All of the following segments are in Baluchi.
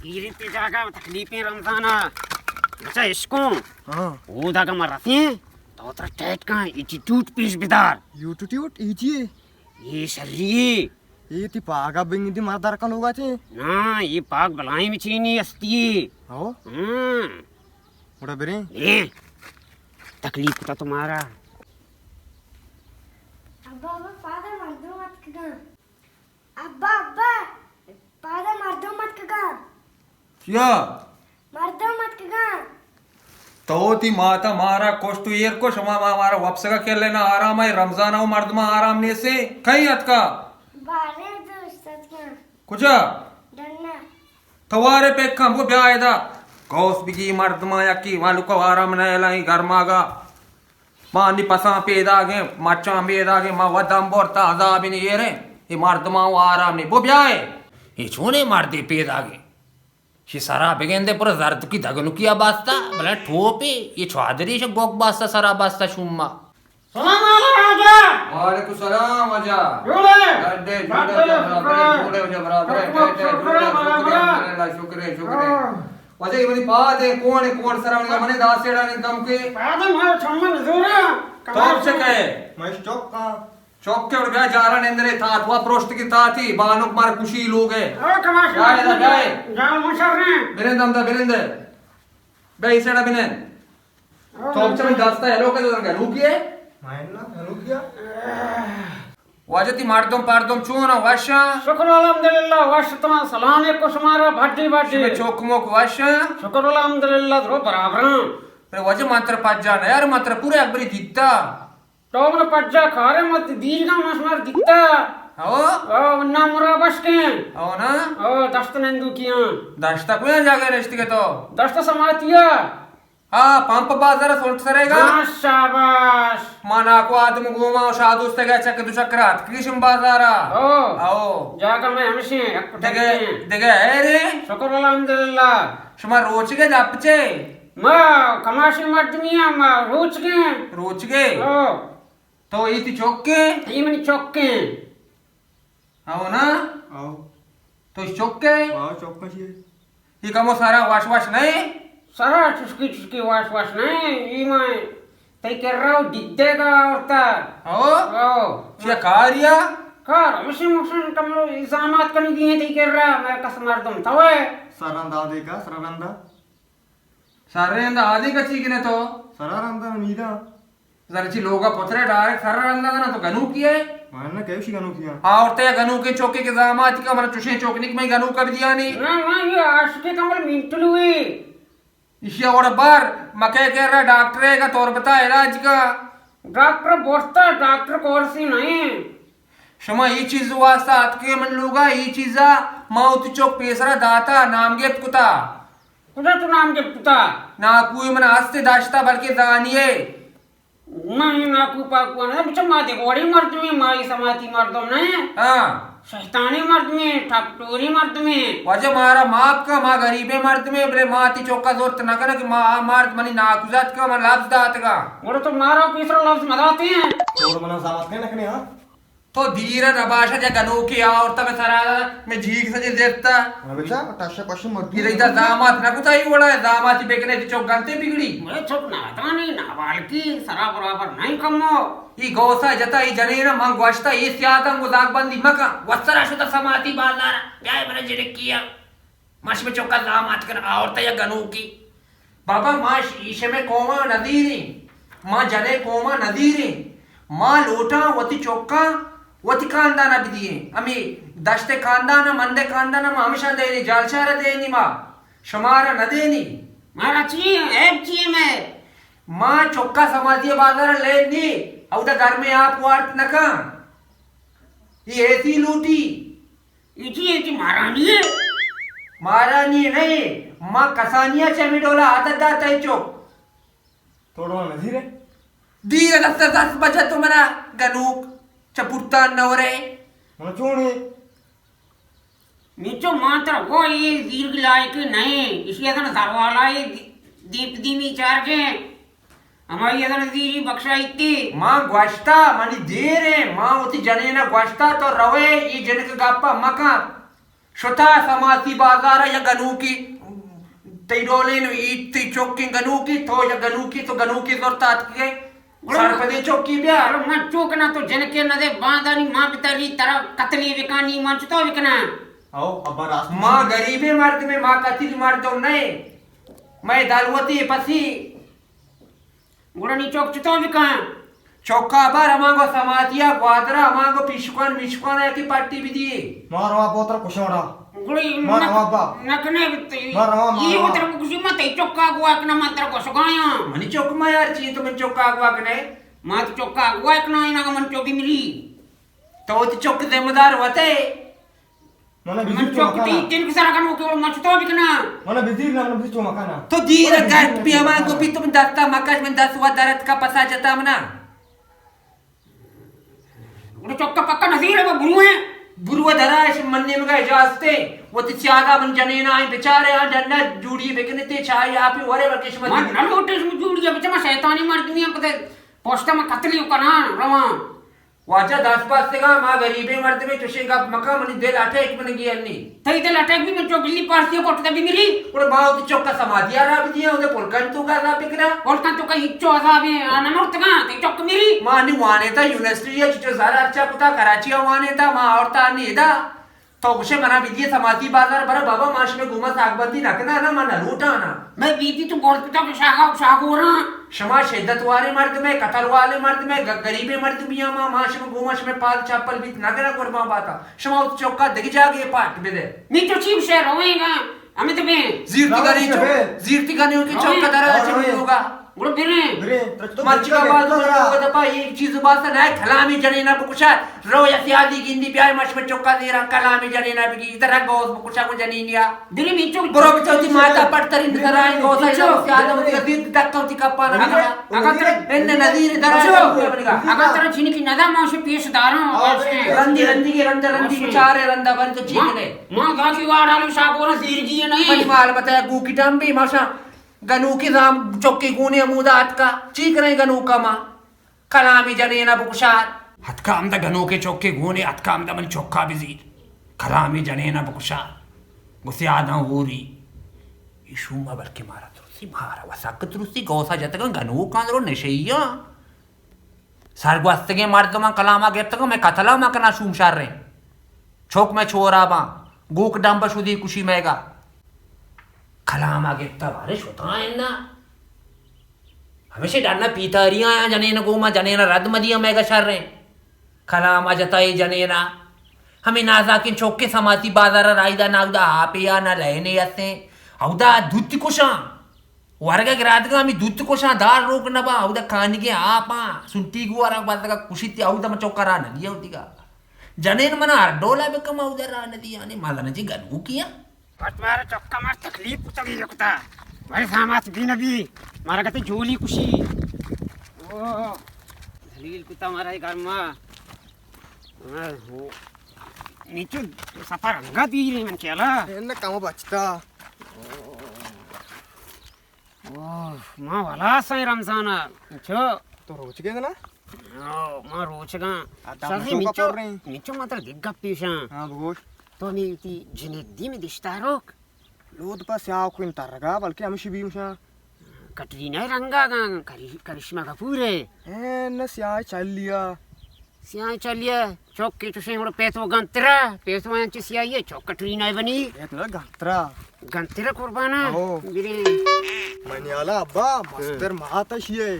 پیریں تے جاگہ تکلیفیں رمضانا۔ بچا اشکوں۔ ہاں۔ او داگا ما رسیں، تو ترا ٹیٹ کن، ایٹیٹیوڈ پیش بدار۔ یوٹیوڈ؟ ای چی ہے؟ یہ شری ہے۔ یہ تی پاگا بنگی دی مردار کا لوگا چے؟ نا، یہ پاگ بلائیں مچینی ہستی ہے۔ ہاں؟ ہاں۔ گڑا بریں؟ بریں۔ تکلیف کتا تمہارا۔ ابا، ابا، پادا مردم اتکگاں۔ ابا، ابا، پادا مردم اتکگاں۔ کیا؟ مردم اتکگاں۔ تو تی ماتا مارا کشت و ایر کو، شما ما مارا وپسگا کر لینا آرام ہے، رمضان او مردم آرام نیسے، کہیں اتکا؟ بارے دوست اتکاں۔ کجا؟ ڈنا۔ توارے پیکاں بو بیا ادا۔ گوس بگی مردماں یکی مالوکو آرام نہ لائیں گرماگا۔ ما نی پساں پیداگیں، مچاں پیداگیں، ما ودم برتا عذاب نی ایریں۔ اے مردماں و آرام نی۔ بو بیا اے۔ اے چونے مردے پیداگیں؟ شی سرا بگندے پر زردکی دگنکی باستا، بلے ٹوپی، اے چوادری ش گوک باستا سرا باستا شوما۔ سلام علیکم واجہ۔ وعلیکم السلام واجہ۔ جوڑے؟ ڈڈے، جوڑے، جوڑے، شکر۔ جوڑے، جوڑے، برابر ہے، شکر، ڈڈے، شکر، شکر، الحمدللہ، شکر، شکر۔ ہاں۔ واجہ، یہ منی پاد ہے، کون ہے، کون سرا منی، منی داسیڑا نے دم کے۔ پاد ہے، مارا چمن زورا۔ تو کمال سے کہے؟ میں چوک کا۔ چوک کے اور بیا جارا نندرے تھا، تو پروشت کی تھا تھی، بانک مار کشی لوگ ہے۔ او کماش بیا مار ادا، بیا۔ جان مشر نے۔ بنند ہم دا، بنند۔ بیا اسیڑا بنند۔ تو چمن داستا ہیلو کے تو گنوکی ہے؟ مائنا گنوکیا۔ واجہ تی مردم پردم چون وشاں؟ شکر الحمدللہ، وش تمام سلام کو شمارا بھٹی بھٹی۔ شمے چوک موک وشاں؟ شکر الحمدللہ، درو برابراں۔ ارے واجہ من تر پجا نہ یار، من تر پورے اکبری دیتا۔ تو من پجا کارے مت دیرگا من شمار دیتا۔ ہو؟ او نا مرا بشکیں۔ ہو نا؟ او دشت نندوکیاں۔ دشتا کویا جاگہ نشتی کے تو؟ دشت سماتیا۔ ہاں، پمپ بازار سنٹ سرے گا۔ ہاں، شاباش۔ ما ناکو آدم گوما و شادوست گیا چک دو چکر اتکگی شم بازارا۔ او۔ او۔ جاگہ میں ہمشی ہیں، یک دگہ، پٹکیں۔ دگہ ہے رے؟ شکر الحمدللہ۔ شما روچگے دپ چے؟ ما کماشی مردمی ہیں، ما روچگے ہیں۔ روچگے؟ او۔ تو ایتی چوکے؟ ای منی چوکے۔ ہاو نا؟ ہاو۔ تو چکے؟ ہاو، چکا چیے؟ یہ کمو سارا واش واش نہیں؟ سارا چسکی چسکی واش واش نہیں، یہ میں تئی کرا و دیدے گا اورتا۔ ہاو؟ ہاو۔ چیا کاریا؟ کار، مشین مشین کمو الزامات کنی دیئے تئی کرا، میں کس مردم تو ہے۔ سرندا دے کا، سرندا؟ سرے اندا آدی کچی کنے تو؟ سرا رندا میرا۔ زرچی لوگا پترے ڈائریکٹ سرا رندا نا تو گنوکی ہے؟ من نہ کیوشی گنوکی ہاں۔ آورتے گنوکی چوکی کے زاماتی کا من چوشیں چوک نک میں گنوکا بدیانی۔ نہ، نہ، یہ عاشقی کمل مینٹل ہوئی۔ اشیا وڑ بار مکے کے را ڈاکٹرے کا تربتا علاج کا۔ ڈاکٹر بورتا، ڈاکٹر کورسی نہیں۔ شما ای چیز واسطہ اتکے من لوگا، ای چیزا ما وتی چوک پیسرا داتا، نام گپت کتا۔ کجا تو نام گپتا؟ ناکوئی من ہستے داشتا، بلکہ زانیے۔ من ناکو پاکو نہ، بچہ ما دگوڑی مردمی، ما ای سماتی مردم نہ۔ ہاں۔ شیطانی مردمی، ٹپٹوری مردمی۔ واجہ مارا معاف کا، ما غریبیں مردمی، بلے ما تی چوکا زورت نہ کنا کہ ما آ مرد منی ناکوزات کا، من لفظ داتگا۔ گڑا تو مارا پیسرا لفظ مداتے ہیں۔ اور منا زامات کہنے کنے، ہاں؟ تو دیر نباشا جا گنوکی آورتا میں سرا، میں جیگ سجے زرتا۔ ہاں بچا، ٹشے پشے مردو۔ یہ رہتا زامات نہ کتا ہی وڑا ہے، زاماتی بکنے تی چوک گنتے بگڑی۔ میں چوک نادانی، نابالکی، سرا برابر نہیں کمو۔ ای گوسا جتا ای جنینا من گوشتا ای سیاداں گو زاگ بندی مکا۔ وسرا شتا سماتی بازارا۔ بیائے بنا جنکیا۔ مش میں چوکا زامات کن آورتا یا گنوکی۔ بابا، ما ش-، ایشمے قوما نزیریں، ما جنے قوما نزیریں، ما لوٹاں وتی چکاں وتی کاندانا بدییں۔ ہمے دشت کاندانا، مند کاندانا ما ہمشاں دینی، جالشارا دینی، ما شمارا ندینی۔ مارا چی عیب چی میں؟ ما چکا سماجی بازار لین نی، اودا گرمیں آپ وارت نکاں۔ یہ ایسی لوٹی۔ ایچی، ایچی مارانی ہے؟ مارانی نہیں، ما کسانیا چمی ڈولا عادت داتا ہے چوک۔ توڑو نظیر ہے؟ دیر دست دست بجا تو منا گنوک چپورتان نورے۔ منا چون ہے؟ میچو مان تر وہ یہ زیر کی لائق نہیں، اسی ادن زروالا یہ دی-، دیپ دیمی چار کے۔ ہمائی ادن زیری بخشائیتی۔ ما گوشتا، منی دیر ہے، ما وتی جنینا گوشتا تو روے، یہ جنک گپا مکن۔ شتا سماسی بازار ءَ یک گنوکی، تئی ڈولیں ایت، تئی چکیں گنوکی، تو یک گنوکی، تو گنوکی زرت آتکگے۔ گڑا سرپدیں چکی بیا۔ گڑا من چو کناں، تو جنکے نہ دے، باندانی ما بتری ترا قتلی بکانی، من چتو بکناں؟ او، ابا راست ما گریبیں مردمے، ما قتلی مردم نئے۔ مئے دلوتی پسی۔ گڑا نی چک چتو بکن؟ چکا بر ہمانگو سماتیا گوادرا ہمانگو پیشکان میشکان ہے کہ پٹی بدی۔ ما روا پوتر کشوڑا۔ گڑا ما روا با۔ نہ کنے۔ ما روا، ما یہ روا۔ وتر کشی ما تئی چکا گوا کنا من تر گوشگایاں۔ منی چک ما یار چی تو من چکا گوا کنے؟ ما تو چکا گوا کنا، اینا من چو بمری۔ تو وتی چک ذمہ دار وتے۔ من بزیر من چو چوک مکانا۔ تئی تن سرا کنو کہ من چتو بکنا۔ من بزیر نا، من بزیر چو مکانا۔ تو دیر گرد پی ہما گو پی تم دستا مکش، من دست و درت کا پسا جتا منا۔ گڑا چکا پکا نظیر ہے، وہ برو ہے۔ برو دراش من نے مگا اجازت ہے۔ وتی سیادا من جنینا آئی بچارے آن ڈنڈا جوڑی بکنے تے چاہی آپی ورے ورکش من۔ من نہ لوٹے شما جوڑی بچا، من شیطانی مردمی ہم پتے پوشتا من قتلی کنا رواں۔ واجہ دست بستگاں، ما گریبیں مردمے، چوشیں گپ مکن، منی دل اٹیک بنگی انی۔ تئی دل اٹیک بی، من چو بلی پارسی کوٹ تبی مری۔ گڑا ما وتی چکا سمادی ءَ را بدیاں، اودے پلکن تو کا عذاب بکنا۔ پلکن تو کا ہچو عذاب ہے، آ نہ مرتگاں، تئی چک مری۔ ما انی وانیتا یونیورسٹی ءَ چچو زر ارچا کتا، کراچی ءَ وانیتا، ما آورتا انی ادا۔ تو گوشے منا بدیے سماسی بازار برا بابا، ما شمے گوما ساگ بندی نہ کنا نا، ما نہ لوٹاں نا۔ مئے بیتی تو گورت کتا کہ شاگا شاگوراں۔ شما شدت والے مردمے، قتل والے مردمے، گ-، غریبیں مردمیاں ما، ما شما گوما شمے پاد چپل بیت نہ کنا قربان باتا۔ شما وت چوکا دگہ جاگے پاٹ بدے۔ نی تو چی گوشے رویں گا، ہمیں تو بے۔ زیرتی گنے چو، زیرتی گنے کہ چوکا درا چمی ہوگا۔ گڑا بریں۔ بریں، ترا چتو مرچی کا بات تو لوگ دپا ایک چیز باسا نہ کلامی جنینا بکشا، رو یا سیادی گندی بیائے مش میں چوکا دیرا کلامی جنینا بگی، ادھر رنگ گوس بکشا کو جنینیا۔ بریں میچو۔ برو بچو تی ماتا پٹ ترین سرائیں گوسا، سیادہ مجھے دیر دکا تی کپا نہ۔ اگر ترا ان نظیر درا اگر ترا چینی کی ندا ماش پیش دارا۔ رندی رندی کے رند رندی بچارے رندا بن تو چیک نے۔ ما گاکی واڑا لو شاپورا زیرگی نہیں۔ مال بتایا گو کی ٹم بھی ماشا۔ گنوکی زام چکے گونے ہمودا اتکا۔ چی کریں گنوکا ما؟ کلامی جنینا بکشار۔ اتکا ہمدا گنوکے چکے گونے، اتکا ہمدا من چکا بزیر۔ کلامی جنینا بکشار۔ گو سیاداں ہوری۔ ایشو ما بلکہ مارا ترسی، مارا وسک ترسی، گوسا جتگاں گنوکاں درو نشیاں۔ سرگوستگیں مردماں کلاما گپتگاں، مئے قتلا مکنا شوم شریں۔ چک مئے چورا باں، گوک ڈمب شدی کشی مئیگا۔ کلاما گپتا بارے شتاں انا۔ ہمیشہ ڈنا پیتاری آیاں جنین گوما، جنین رد مدیاں مئیگا شریں۔ کلاما جتا اے جنینا۔ ہمیں نازاکیں چکے سماسی بازارا رائی دا نہ اودا آپے یا نہ لائنے ہستیں۔ اودا دوتی کشاں۔ ورگا گرادگا ہمیں دوت کشاں دار روک نہ باں، اودا کانگیں آپاں، سنٹی گوارا بزگا کشیت، اودا من چوکا را نہ دیا اوتیگا۔ جنین منا ہر ڈولا بکم، اودا را نہ دیا، نے مزن جی گنوکیاں۔ پت مارا چوکا مار تکلیف کتا بھی کتا۔ بھائی سامات بھی نبی، مارا کتے جولی کشی۔ او، دلیل کتا مارا گرما۔ نیچو سفر انگا دیرے من کیلا۔ ان کم بچتا۔ اوہ، ما ولاس ایں رمضان ء۔ چو؟ تو روچگے نا؟ او، ما روچگاں۔ آ، تا سازی مچو مچو، کپر رہی۔ مچو ما ترا دگہ پیشاں۔ ہاں، بگوش۔ تو ہمیں تی جنک دی میں دشتاروک؟ لود پا سیاہ کوئی ترگا، بلکہ ہمشی بھی مشاں۔ کٹرینہ رنگا گاں، کری-، کرشمہ کپور ہے۔ اے، نہ سیاہ چل لیا۔ سیاہ چلیا، چوک کے چوشیں گڑا پیتو گنترا، پیتو انچ سیاہی ہے، چوک کٹری نہ بنی۔ پیتو گنترا۔ گنترا قربانا۔ او۔ گرے۔ منی حالا ابا، مستر مات اشی ہے۔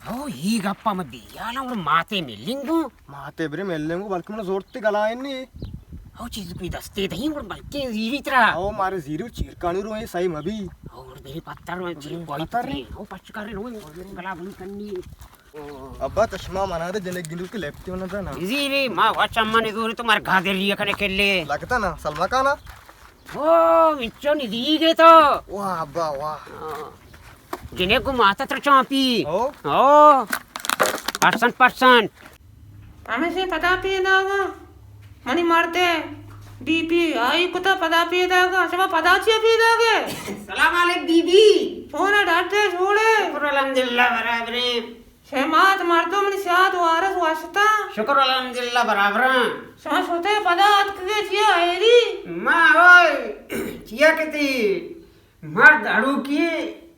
او، یہ گپا مت دی، حالا اور ماتے ملنگو۔ ماتے برے ملنگو، بلکہ من زورتے گلائن نی۔ او، چیز کوئی دستے دہیں اور بلکہ زیری ترا۔ او، مارے زیری چیرکانی رو ہے، صحیح مبی۔ اور برے پتر رو چیر کوئی پتر۔ او، پچ کر رہے ہو، گلا بند کرنی۔ ابا چشمہ منا دے، جنک گندو کے لیپتی منا دے نا۔ زیری ما وا چمانی زوری تو مر گادری کنے کلے۔ لگتا نا، سلما کانا۔ او، انچو نزیگے تو۔ واہ ابا، واہ۔ ہاں۔ جنک کو ماتا تر چانپی۔ او۔ او۔ Percent, percent. ہمیشہ پدا پیداگا۔ منی مردے بی پی آئی کتا پدا پیداگا۔ شما پدا چیا پیداگے؟ سلام علیک بی بی۔ فون ڈاکٹر چھوڑے۔ شکر الحمدللہ برابریں۔ اے مات مردم منی سیاد وارث وشتاں۔ شکر الحمدللہ برابراں۔ شما شتے پدا اتکگے چیا ایری؟ ما اوئے چیا کہ تئی مرد اڑوکی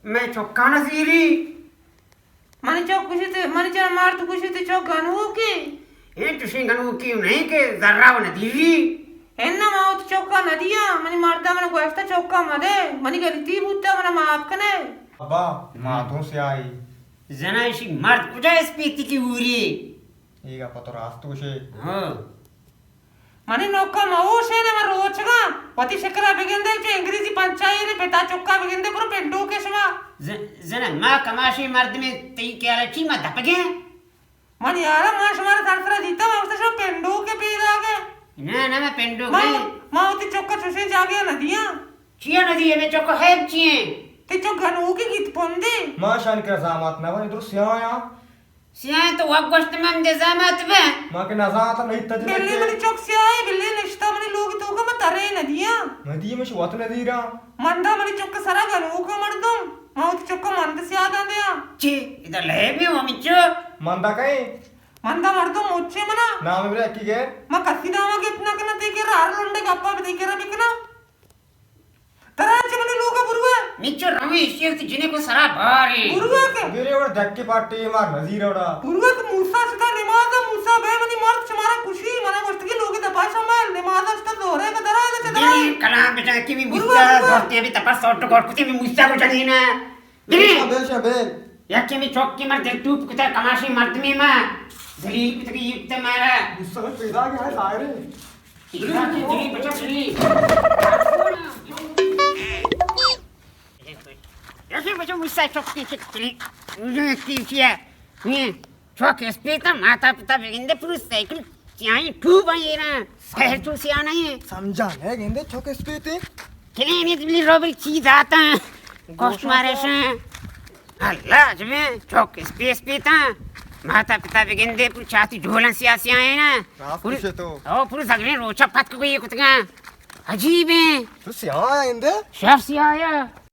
مئے چکاں نزیری۔ منی چک گوشیت، منی چک مرد گوشیت چک گنوکی۔ اے چوشیں گنوکی نہیں کہ ذرہ و ندیری۔ اناں ما وتی چکا ندیاں، منی مردا من گوشتہ چکا مدے، منی غلطی بوتہ، منا معاف کنے۔ ابا، ما تو سیاہی۔ زنا اشی مرد کجا اسپیتی کی اوری؟ اے گپا تو راست گوشے۔ ہاں۔ منی نوکا مہ اوشینے، من روچگاں۔ وتی شکلا بگندے، چو انگریزی پنچائی نے پتا چکا بگندے، برو پنڈوکے شما۔ ز-، زنا ما کماشیں مردمے، تئی خیالا چی ما دپگیں؟ من یارا ما شمارا سر سرا دیتا، ما گوشتا شما پنڈوکے پیداگے۔ نہ، نہ، ما پنڈوک ما، نہیں۔ ما وتی چکا چوشیں جاگہا ندیاں۔ چیا ندی؟ ہمے چکا عیب چی ایں؟ تئی چک گنوکی گیت پندے۔ ما شان کرا زامات نہ بنی، درست سیاہ۔ سیاہیں تو وت گوشت من دے زامات بہ۔ ما کہ نزانت نہیں تجربہ بلے کے۔ منی چک سیاہ ہے، بلے نشتا منی لوگ توکا، من ترے ندیاں۔ ندی مش وت ندیراں۔ مندا منی چک سرا گنوکا مردم، ما وتی چکا مند سیاداں دیاں۔ چی؟ ادا لے بھی ہو منی چک۔ مندا کئے؟ مندا مردم مچے منا۔ نام برے کی گئے؟ ما کسی ناما گپت نہ کنا، تئی کرا ہر لنڈے گپا بھی تئی کرا بکنا۔ ترا چہ منی لوگا بروا۔ مچو روی اشی وقت جنے کو سرا باری۔ بروا کہ۔ میرے اور دھکے پاٹے مار نظیر اوڑا۔ بروا کہ موسی شتا نماز، موسی بے منی مرد شمارا کشی، منا گوشت کہ لوگ دپا شمال، نماز اشتا زورے کا درا دے چہ درا۔ دلی کلام بچا کی بھی بروا، موسی بروا۔ دوستی بھی تپا سوٹ گور کتی بھی موسی کو جنینا۔ بلے۔ بل شا، بل۔ یکے می چوکی مر دل ٹوپ کتا کماشی مردمی ما۔ ذلیل کتا کہ یہ کتا مارا۔ غصہ پیدا گیا ہے ظاہر ہے۔ پیدا کی ذلیل بچا ذلیل۔ یکے بچا غصہ چوکی چکری۔ مجھے کی کیا؟ نی۔ چوک اسپیت ءَ ماتا پتا بگندے پرو سائیکل چیائیں ٹوب ءَ ایراں۔ سہر چو سیاہ نہیں۔ سمجھا نہ گندے چوک اسپیت ءَ۔ کلینی بلی روبل چیز آتا۔ گوشت مارے شاں۔ اللہ جمے چوک اسپیت اسپیت ءَ۔ ماتا پتا بگندے پرو چاتی جھولاں سیاہ سیاہ ہیں نا۔ راست پرو، گوشے تو۔ او پرو زگلیں روچا پتک گوئی کتگاں۔ عجیب ہیں۔ تو سیاہ آئندے؟ شر سیاہ آیا۔